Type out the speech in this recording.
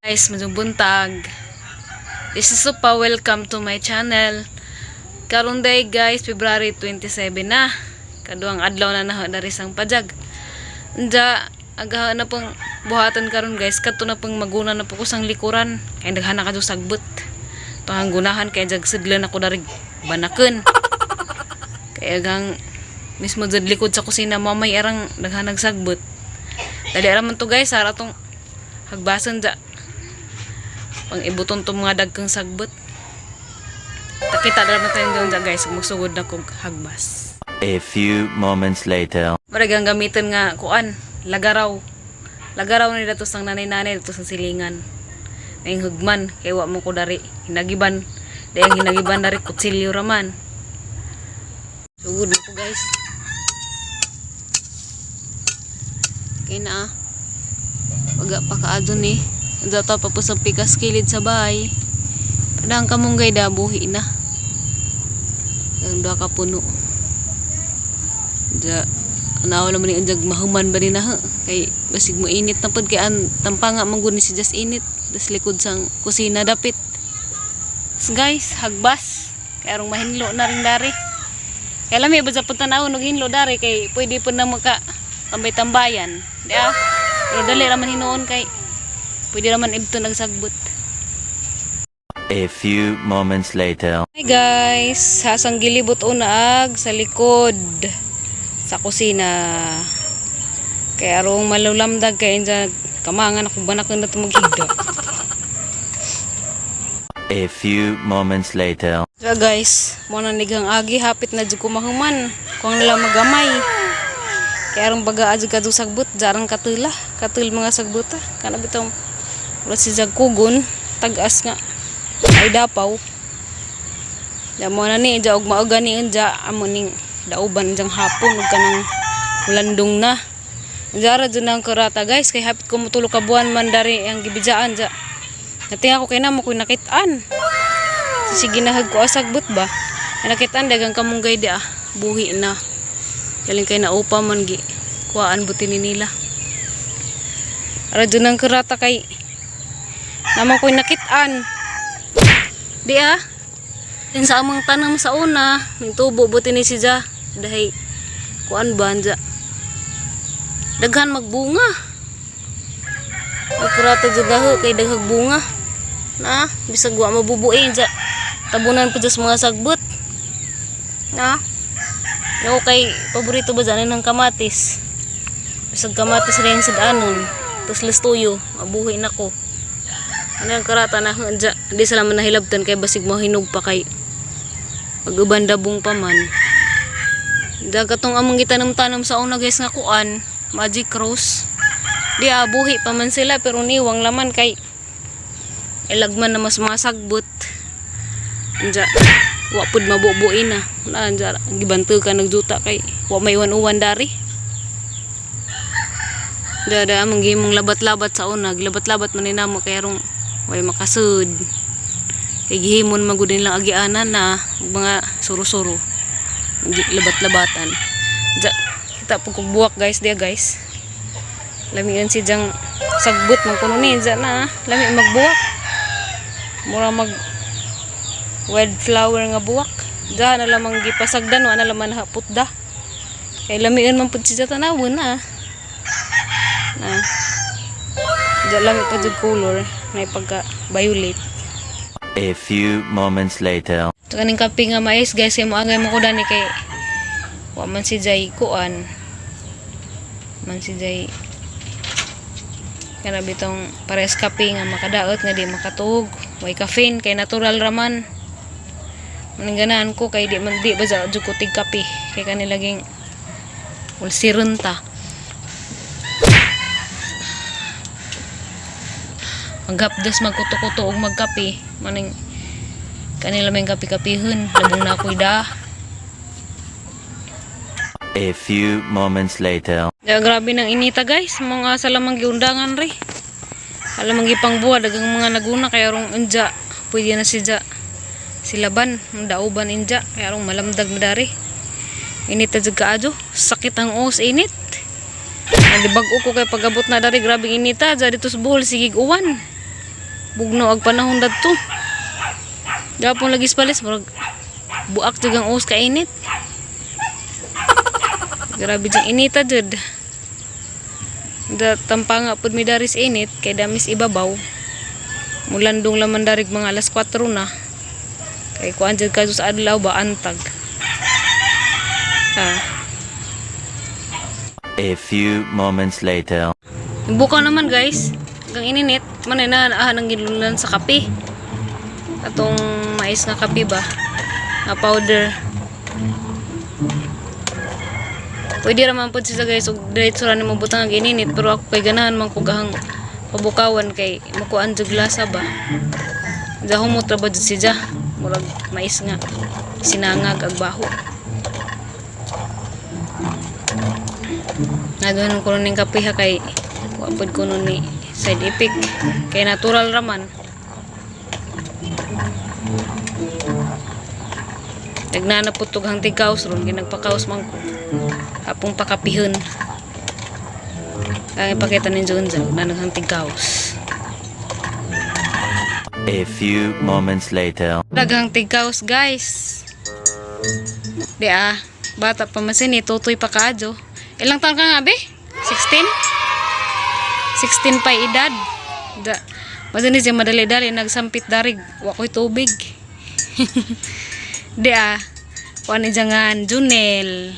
Guys, maayong buntag. This is Supa, welcome to my channel. Karon day guys, February 27 na. Kaduhang adlaw na naho dari sang pajag. Anja, agaha na pong buhatan karon guys, kadto na pong maguna na po ko sang likuran. Kay daghan na kadto sagbot. Pahang gunahan kay jag sidlan ako dari banaken. Kay agang mismo jud likod sa kusina mamay arang daghan nagsagbot. Dali ra man to guys, sara tong hagbasan ja pang ibuton tong mga dagkang sagbot. Takita na naman tayo doon guys, magsugod na kog hagbas. A few moments later. Maragang gamitin nga kuan, lagaraw. Lagaraw ni dato sang nanay-nanay dato sang silingan. May hugman kay wa mo ko dari hinagiban. Dayang hinagiban dari kutsilyo raman. Sugod na ko guys. Kay na ah. Waga pa kaadto ni. Dato pa po sa pikas kilid sa bahay. Padang kamunggay da buhi na. Ang duha ka puno. Ja, anaw naman ni anjag mahuman ba ni na ha? Kay basig mo init na pod kay an tampanga man gud ni si Jas init. Das likod sang kusina dapit. So guys, hagbas. Kay arong mahinlo na rin dari. Kay lami ba sa tanaw og hinlo dari kay pwede po na maka tambay-tambayan. Di ah. Pero dali ra man hinuon kay pwede ra man ibto nagsagbot. A few moments later. Hi guys, hasang gilibot una ag sa likod sa kusina. Kay arong malulamdag kay inja kamangan ako banakan na maghigda. A few moments later. So guys, mo na nigang agi hapit na jud ko mahuman. Kung nila magamay. Kay arong baga adyo kadto sagbot, jarang katula, katul mga sagbota. Kana bitong wala si jag kugon, tag-as nga ay dapaw. Da mo na ni ja og maoga ni unja amo ning dauban jang hapon ug kanang mulandong na. Jara jud ang karata guys kay hapit ko motulo ka buwan man dari ang gibidjaan ja. Natinga ko kay namo ko'y nakitaan. Sige nahag ko asagbot ba. Ay nakitaan dagang kamunggay di ah. Buhi na. Galing kay naupa man gi kuhaan buti ni nila. Ara jud ang karata kay naman ko'y nakitaan. Di ah. Din sa among tanam sa una, ning tubo buti ni si Ja. Dahil kuan ba anja. Daghan magbunga. Agkurata jud daho kay daghag bunga. Na, bisag wa mabubuin ja. Tabunan pa sa mga sagbot. Na. No kay paborito ba dyan ng kamatis. Bisag kamatis rin sa daanon. Tapos listuyo, mabuhi na ko. Ano yung karata na anja, di sila man nahilabtan kay basig mahinog pa kay pag-uban dabong pa man. Dagatong among gitanom-tanom sa una guys nga kuan, magic rose. Di ah, buhi pa man sila pero niwang laman kay ilagman na mas mga sagbot. Anja, wa pud mabubuin na. Na anja, gibanto ka nagjuta kay wa may uwan-uwan dari. Da among gihimong labat-labat sa una, gilabat-labat man ni namo kay arong way makasud. Kay gihimon man gud nilang agianan na ug mga suro-suro. Labat-labatan. Ja, kita po kog buwak guys dia guys. Lamian si jang sagbot man kuno ni ja na. Lami magbuwak. Mura mag wild flower nga buwak. Ja na lamang gipasagdan wa na laman hapot da. Kay lamian man pud siya tanawon na. Na. Ja lami pa jud color na pagka violet. A few moments later. So kaning kape nga mais guys kay moagay mo ko dani kay wa man si Jay kuan. Man si Jay kana bitong pares kape nga makadaot nga di makatuog. Way caffeine kay natural raman. Maning ganahan ko kay di man di ba jud ko tig kape kay kani laging ulsiron ta. Maghapdas magkuto-kuto og magkape maning kanila may kape-kapihon labong na ako'y da. A few moments later. Ya, grabe ng inita guys, mga salamang giundangan re. Alamang gipangbuwa dagang mga naguna kay arong unja pwede na siya silaban, ang dauban inja kay arong malamdag na dari. Inita jud kaadyo, sakit ang os init. Ang bag-o ko kay pagabot na dari grabe inita, ja dito sa Bohol sige uwan. Bugno ag panahon dadto. Gapon lagi sa palis, murag buak jud ang us kainit. Grabe jud inita jud. Da tampanga pud mi dari sa init kay damis ibabaw. Mulandong laman darig mga alas 4 na. Kay kuan jud kadto sa adlaw ba antag. Ah. A few moments later. Buka naman, guys. Hanggang ininit, man na ah, nang gilulan sa kape. Atong mais nga kape ba? Nga powder. Pwede ra man pud siya, guys, og diretso ra nimo butang ang ininit, pero ako kay ganahan man ko gahang pabukawan kay makuan jud lasa ba. Ja humot ra ba jud siya? Murag mais nga sinangag ag baho. Nadoon ko ning kape ha kay wa pud ko nun ni side effect kay natural ra man. Nagnana po tughang tigkaos ron, ginagpakaos man ko. Apong pakapihon. Ang ipakita ni Junza, nanaghang tigkaos. A few moments later. Daghang tigkaos, guys. Di ah, bata pa man sini, tutoy pa kaadyo. Ilang taon ka nga, be? 16? 16 pa edad. Da, mazini siya madali-dali, nagsampit darig, wa ko'y tubig. Di ah, kuha ni Jangan, Junel.